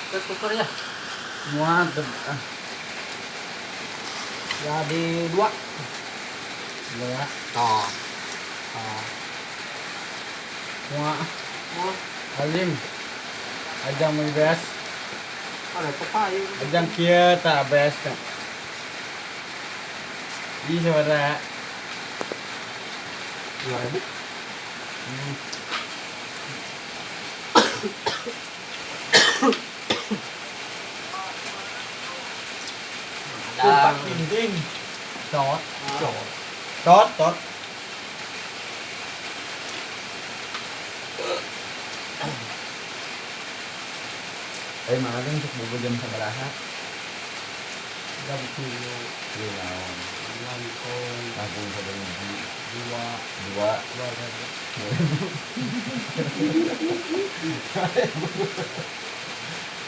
Tertukar ya. Muat. Ah. Jadi dua. Dua. Toh. Toh. Muat. Oh, Alim. Ajang meuli beas. Ada pepai. Ajang kieu tah beas teh. Ih, sabaraha? 2.000. Ada Dinding. Tot. Tot. Tot, tot. Eh, mana tuh untuk bobo jam sabaraha? Jam 7. Iya, naon. Langkung. Langkung sabaraha hiji? Dua. Dua. 2.000.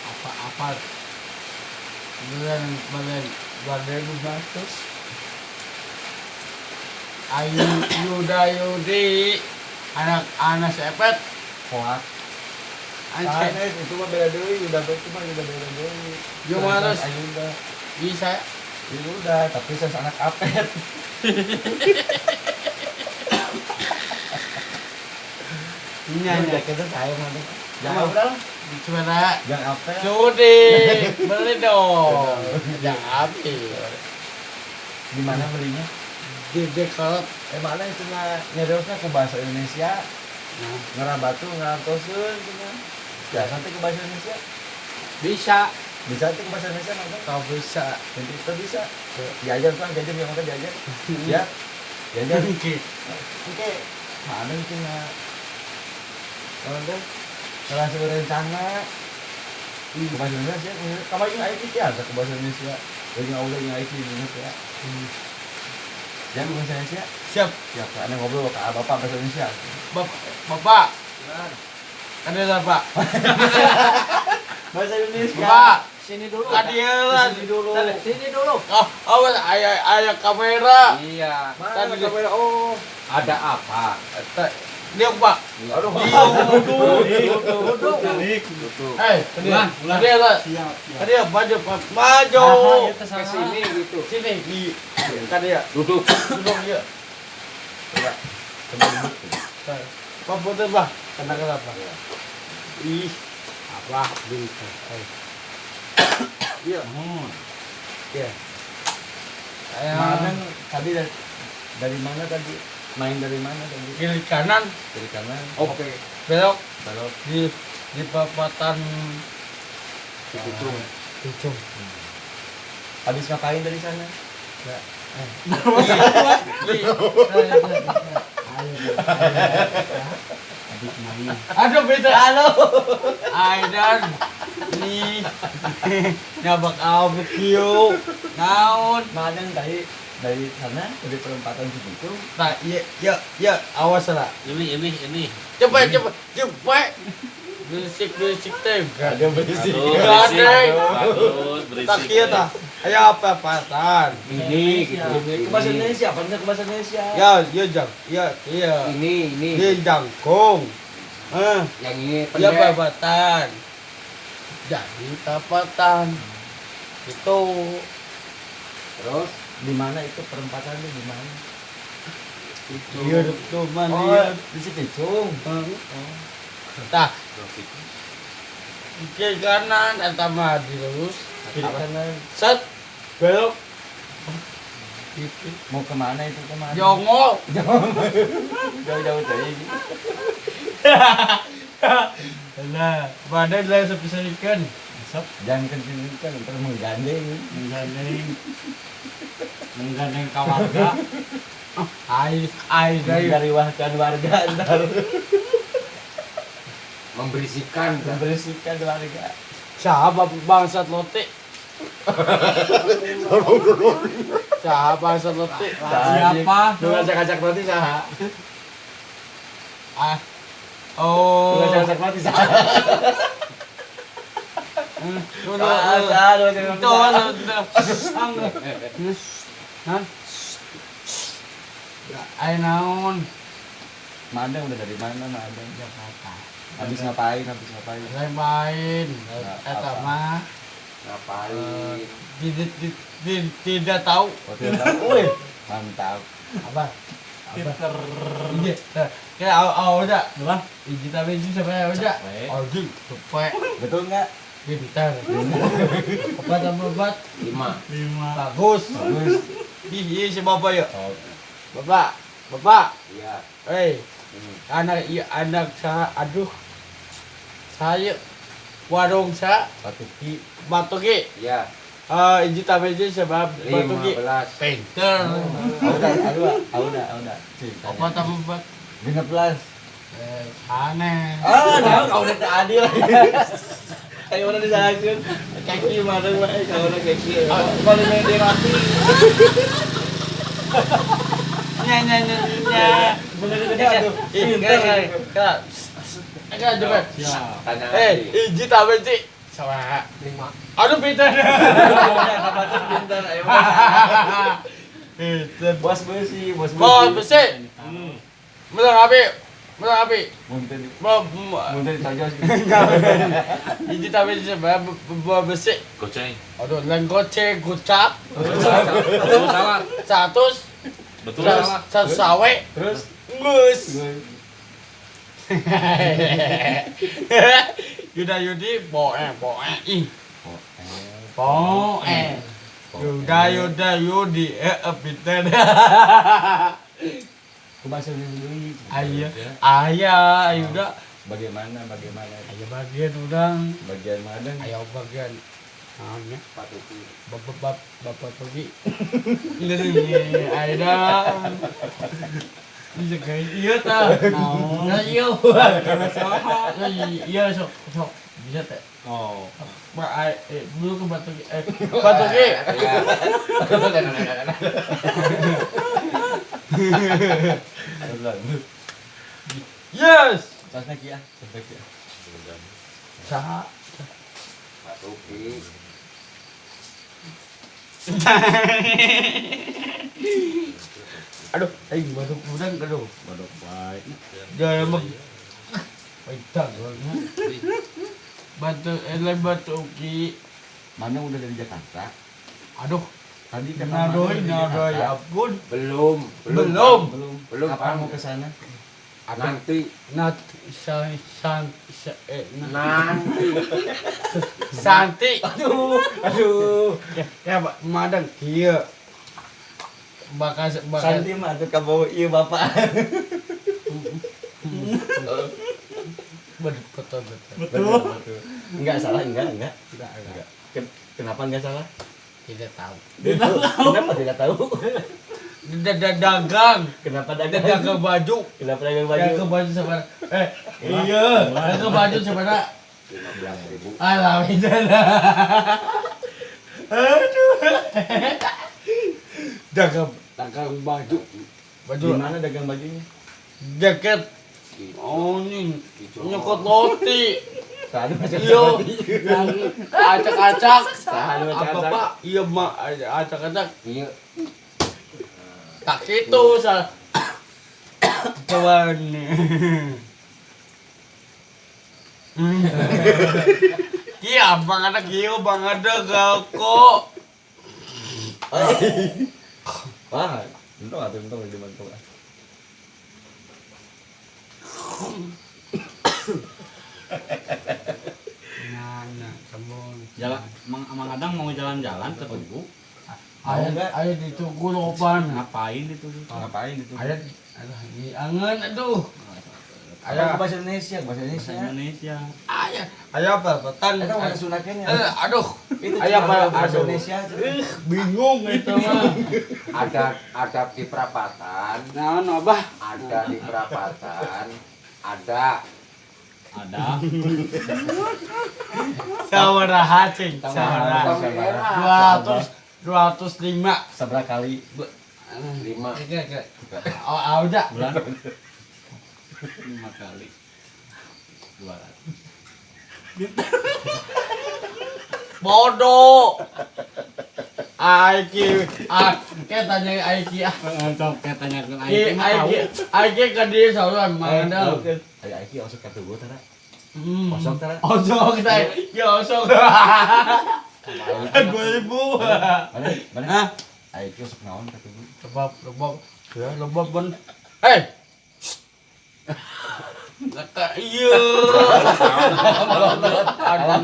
Apa-apa. Bulan, bulan, 2.100. Ayu, Yuda, Yudi, anak-anak sepet. Koak. Anjir. Sanes, itu mah beda deui, Yuda itu mah Yuda beda deui. Gimana? Sanes Ayuda. Bisa. Yuda, tapi sanes anak apet. Iya, Iya, iya. kita saya mah. Jangan udah lah. Gimana? Jangan apet. Sudi, beli dong. Jangan apet. Di mana belinya? Di Dekalot. Mana itu mah nyariosna ku bahasa Indonesia. Nah. Ngarang batu, ngarantoseun cenah. Biasa teh ke bahasa Indonesia. Bisa. Bisa teh ke bahasa Indonesia nonton? Kau bisa. Nanti kita bisa. Diajar tuh, diajar yang makan diajar. Ya. Diajar. Oke. Oke. Mana itu mah? Kalau teh langsung rencana ke bahasa Indonesia, kamari jeung IT biasa ke bahasa Indonesia. Jeung Allah jeung IT Indonesia. Jangan ke bahasa Indonesia. Siap. Siap, karena ngobrol ke bapak bahasa Indonesia. Bapak. Ada lah, Pak. Bahasa Indonesia. Bapak. Sini dulu. Kadieulan. Sini dulu. Sini dulu. Oh, awas aya kamera. Iya. Mana Tadi- kamera? Oh. Ada apa? Eta diuk, Pak. Aduh. Diuk. Duduk. Duduk. Hei, Ulang, ulang. kadieu. Siap. Kadieu maju, Pak. Maju. Ke sini gitu. Sini di kadieu. Duduk. Duduk ieu. Coba. Coba duduk. Pak punten, Pak. Kena kenapa? Ih, apa bisa. Iya. Iya. Saya Mana tadi dari mana tadi? Main dari mana tadi? Kiri kanan. Kiri kanan. Oke. Belok. Belok. Di perempatan Cipitung. Cipitung. Habis ngapain dari sana? Ya. Habis main. Aduh, beda. Halo. Aidan. Nih. Nyabak abuk kieu. Naon? Mana tadi dari sana dari perempatan Cipitung? Nah, iya, iya, iya, awas lah. Ini. Cepat, cepat, cepat. Berisik, berisik teh. Gak ada berisik. Aduh, Gak berisik. ada. Bagus, berisik. Tak kieu tah. Ayo apa-apaan. Ini gitu. Ke bahasa Indonesia, apa ke bahasa Indonesia? Ya, iya jang. Iya, iya. Ini. Iya jangkung. Eh, Yang ini iya pendek. perempatan. Jadi perempatan. Itu Terus Di mana itu perempatan itu di mana? itu. Iya, itu mana Oh, iya. di Cipitung. Oh. Tah, kiri kanan eta mah dilurus. Kiri kanan. Set belok. Gitu. Mau kemana itu kemana? Jongo. Jauh-jauh tadi. Nah, badan lah sebisa ikan. Sob, jangan kencing-kencing, ntar menggandeng. Menggandeng. Menggandeng ke warga. Air, air dari Dari warga warga ntar. Membersihkan. Membersihkan warga. Siapa bangsat lote? Siapa bangsat lote? Siapa? Lu ngajak-ngajak roti saha? Ah. Lu Oh. ngajak-ngajak roti saha? Tuh, Ah, saha, lu ngajak-ngajak roti tuh, saha? tuh. Hah? Ayo naon? Madang udah dari mana Madang? Jakarta. Habis ngapain? Saya main. Eta mah Ngapain? Tidak tahu. Oh, tidak tahu. Wih, mantap. Apa? Pinter. Iya, kayak udah. Apa? Iji tapi iji sampai udah. Anjing, cepet. Betul enggak? Pinter. Obat tambah obat. 5. Bagus. Bagus. Ih, si bapak ya. Oh. Bapak, bapak. Iya. Eh, anak saya, aduh. Saya warung saya Batuki. Batuki. Iya. Iji tambah iji sebab Batuki. 15. Pinter. Udah. Obat tambah obat. 16. Aneh. Ah, nah, kau udah tak adil. Kayak mana disalahkan? Kaki mana mah? Kalau orang kaki. Kalau main di roti. Nya nya nya nya. Bener aduh. Pinter. Enggak coba. Tanya Eh, iji tambah iji. Sama 5. Aduh pinter. Pinter, ayo. Pinter. Bos besi, bos besi. Bos besi. Menang api. Menang api. Munten ditojos. Iji tambah iji sebab bos besi. Goceng. Aduh, lain goceng, gocap. Betul salah. 100. Betul salah. 100 sawe. Terus Ngus. Yuda Yudi boe boe ih. Boe. Yuda Yuda Yudi pinter. Bahasa Indonesia. Ayah, ayah Yuda. Bagaimana? Ayah bagian udang. Bagian mana? Ayah bagian. Namanya Batuki. Bapak Togi. Ini ayah. Bisa kayak iya ta. Nah, iya. Iya sok sok bisa teh. Oh. Pak dulu ke Batuki. Batuki. Yes. Sasna kia. Sa. Batuki. Aduh, aing batuk udang aduh. Batuk baik. Jangan mah. Baik. Batu Batuki. Mana udah dari Jakarta? Aduh, tadi kan nadoi ampun. Belum. Kapan mau ke sana? Nanti. Nanti. Santi. Aduh. Ya, madang kieu. Bakal Santi mah atuh ka bawa ieu bapak. Betul. Betul. Enggak salah, enggak. Kenapa enggak salah? Tidak tahu. Kenapa tidak tahu? Dagang. Kenapa dagang? Dagang baju. Kenapa dagang baju? Dagang baju sebenarnya. Iya, dagang baju sebenarnya. 15.000. Alah, beda. Aduh. Dagang baju. Baju. Di mana dagang bajunya? Jaket. Oh, ini nyokot roti. Iya. Acak-acak. Apa Pak? Iya, mak acak-acak. Iya. Tak itu salah. Kawan. Ki abang ada kieu bang ada kok. Wah, untung di mantung. Nah, sambung. Jalan, Mang Adang mau jalan-jalan ke Tugu. Ayo ditunggu lopan. Ngapain ditunggu? Ngapain ditunggu? Ayo, aduh, ini angen aduh. Ayo ke bahasa Indonesia, bahasa Indonesia. Bahasa Indonesia. Ayo, ayo apa? Itu bahasa Sunda kayaknya. Aduh. Itu Ayo apa? Bahasa Indonesia. Bingung itu mah. Ada di perapatan. Nah, abah. Ada di perapatan. Ada. Ada. Sabaraha cing, sabaraha. 205. Sabaraha kali? 5. Oh, udah. Bulan. 5 kali. 200. Bodoh. Aiki, kayak tanya Aiki ah. Kayak tanya ke Aiki. Aiki ke dia soalnya mana? Aiki langsung kartu gue tara. Osok teh. Osok teh. Ya osok. 2000. Mana? Mana? Hah? Ayo ki osok naon ka tugu? Lebab, lebab. Ya lebab ben. Hei. Laka iya. Aduh.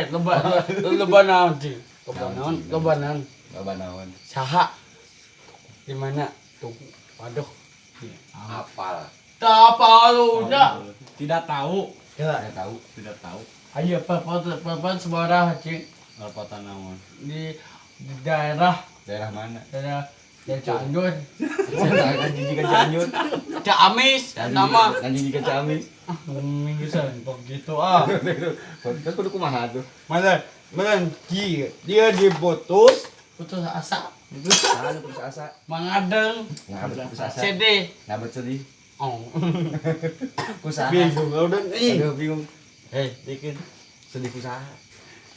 Lebab lebab naon sih? Lebab naon? Lebab naon? Loba naon? Saha? Di mana? Tuh. Waduh. Apal. Tak udah. Tidak tahu. Tidak tahu. Tidak tahu. Ayo papan sebarah cik Lepatan naon? di daerah Daerah mana? daerah Cianjur. Anjing jika Cianjur. Ciamis nama. Anjing jika Ciamis. Minggu begitu ah. Terus kudu kumaha tuh? Mana mana dia diputus putus asa. Putus asa. Mangadeng. Nah, putus asa. Sedih. Nah, sedih. Oh. Kusaha. Bingung udah ih. Aduh, bingung. Hei, dikit. Sedih kusaha.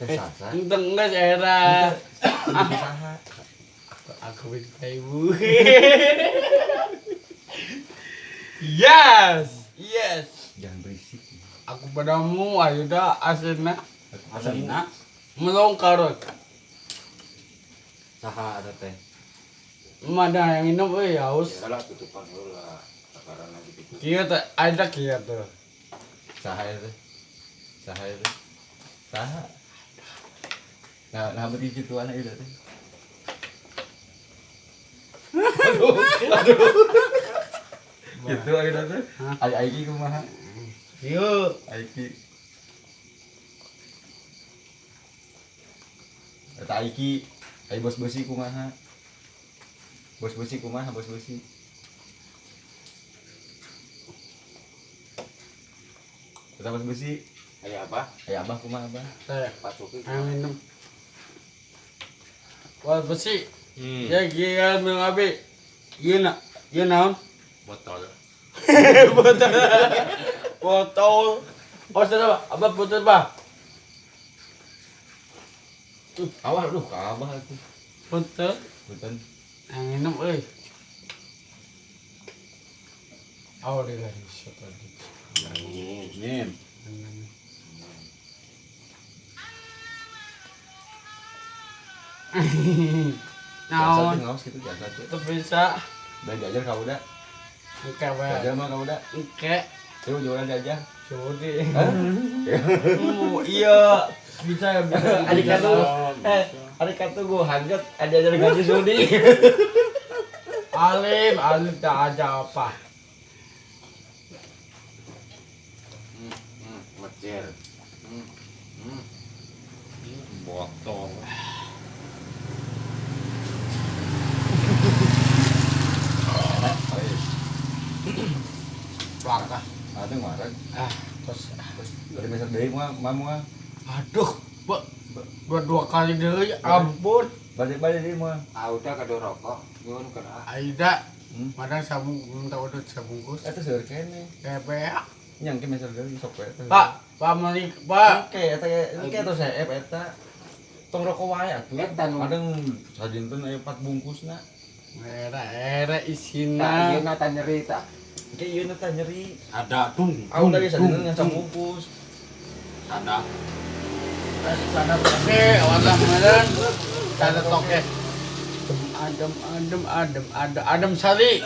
Teh sasa. Enteng geus era. Sedih kusaha. Aku minta ibu. Yes, yes. Jangan berisik. Aku padamu ayo dah aslinya. Aslina Melong karot. saha eta teh? Mana yang minum euy haus. Yalah tutupan heula. Takaran lagi gitu. Kieu teh ada kieu tuh. Saha itu? Saha itu? Saha. Nah, nah berarti gitu anak itu teh. Aduh, aduh. Gitu akhirnya teh. Ai aiki kumaha? Kieu. Aiki. Eta aiki, ai bos besi kumaha? Bos besi kumaha bos besi? Eta bos besi, Aya apa? ai abah kumaha abah? Teh, Pasuki. yang minum. Wah besi. Ya gila minum api. Ieu na, ieu naon? Botol. Botol. Botol. Oh, sudah, Pak. Abah botol, Pak. Awah aduh ka abah atuh. Botol. Punten. Yang minum euy. Oh, dia lagi tadi. Nim. Biasa Naon? tuh ngaos gitu biasa tuh. Itu bisa. Udah diajar ka udah. Engke we. Diajar mah ka udah. Engke. Terus jualan diajar. Sudi. Oh, iya. Bisa ya, bisa. Adik katu, adik katu gua hangat, diajar ngaji sudi. Alim, alim tak ada apa. Mecer. Botol. Langkah. Ada ngarang. Ah, terus Dari meser deui moal, mah moal. aduh, dua kali deui, ampun. Balik-balik deui moal. Ah udah kado rokok. Nyuwun kana. Aida, mana sabung minta udut sabungkus. Eta seueur keneh. Kayak Nyang ke meser deui sok we. Pak, Pak Malik, Pak. Oke, eta engke atuh seep eta. Tong rokok wae atuh. Eta nu. Kadang sadinten aya 4 bungkusna. Era Tah isina. ieu na tah nyeri tah. Engke ieu na tah nyeri. Ada dung. Aku tadi sadinten ngan sabungkus. Ada. Sada toke, walah meureun. Sada toke. Adem, adem, adem, adem, adem sari.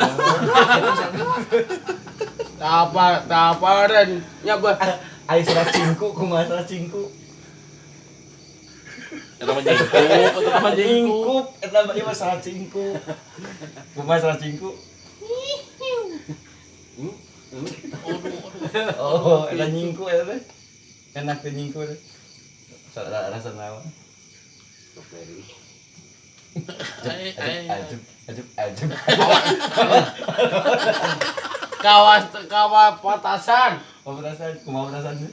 Tapa, taparen. Nya bah. Ai serat cingku kumaha serat cingku? Eta mah jingkup, eta mah jingkup. Cingkup, eta mah ieu mah serat cingku. Kumaha serat cingku? Oh, eta nyingku eta teh. Enak teh nyingku teh. Rasa naon? Strawberry. Ajeb, ajeb, ajeb. Kawas kawas patasan. Oh, petasan, kumaha petasan sih?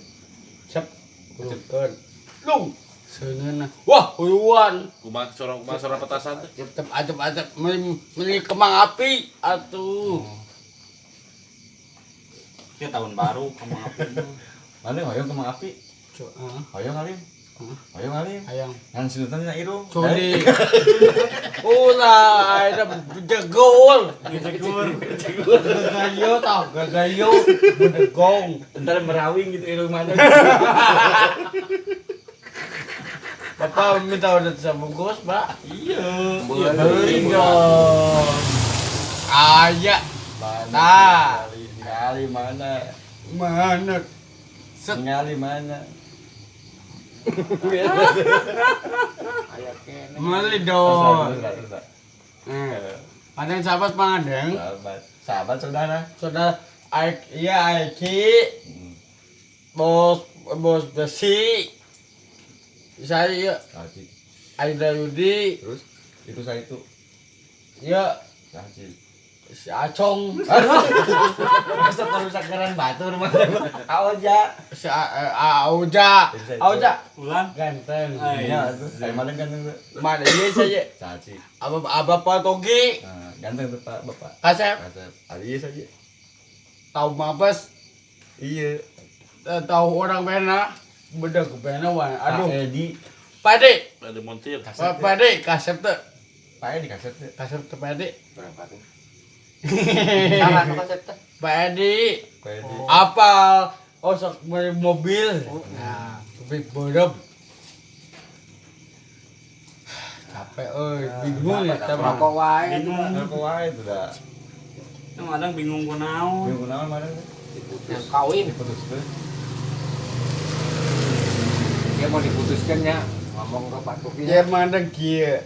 Sep. Lung. Seungeuna. Wah, huyuan. Kumaha sora petasan teh? Tetep ajeb ajeb meli kembang api atuh. Ya tahun baru kembang api. Mana hoyong kembang api? Heeh. Hoyong alim. Ayo alim. Hayang. Ngan sinutan na irung. Sudi. Ulah, ada jegol. Jegur. Gagayo tau, gagayo. Bedegong. Ntar merawing gitu irung mana. Bapak minta udah sebungkus, Pak. Iya. Beli dong. Aya. Mana? Nah. Ningali mana? Mana? Set. Ningali mana? Aya kene. Beli dong. Terus, terus, terus. Ada yang sahabat pangadeng. Sahabat, sahabat saudara. Saudara Aik, iya Aiki, bos bos besi. Saya iya Haji. Aida Yudi, Terus itu saya itu iya Haji. si Acong, Masa terus sakaran batu rumah. Aoja. si Auja, Auja Ulang. ganteng. Iya, itu saya maling ganteng tuh. Mana iya saja. Haji. Apa apa Pak Togi, Nah, ganteng tuh Pak Bapak. Kasep, Kasep. Iya saja. tahu mabes, Iya. tahu orang pena, beda ke pena wan. Aduh, Pak Edi. Pak Edi, Ada montir. Pak Edi, Kasep tuh, Pak Edi kasep tuh. Kasep tuh Pak Edi. Berapa tuh? Salah nu konsep teh. Pak Edi, Pak Edi. apal, oh sok beli mobil, nah, tapi bodoh. Capek, oi, bingung ya, tapi Rokok wae. Rokok wae tuh dah. Yang kadang bingung kunaon. Bingung kunaon mana tuh? Diputus. Kawin. Diputus tuh. Dia mau diputuskan ya. Ngomong ke Pak Tuki. dia mana kia.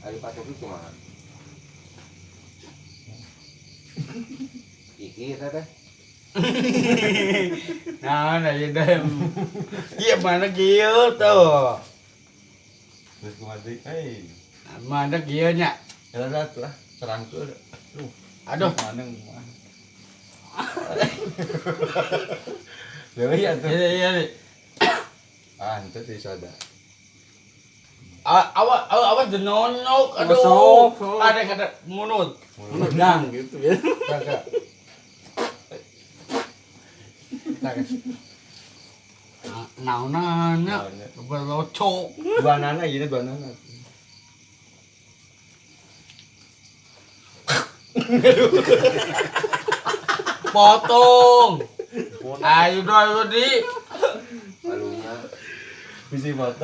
Ari Pak Tuki kumaha? Iki eta teh. Nah, nah, ya dem. Iya mana kia tuh. Terus kumaha deui? Hei. Mana kia nya. Ya lah tuh lah, terangkul. Tuh. Aduh, Mana kumaha? Deui ya tuh. iya iya. Ah, itu teh sada. Awak awak awak denonok, aduh. Sok, sok. Ada kata mulut. Menudang gitu ya. Kagak. Kagak. Naonanya berlocok. Dua nana gini dua nana. Potong. Ayo dong, ayo di. Malunya. Bisi foto.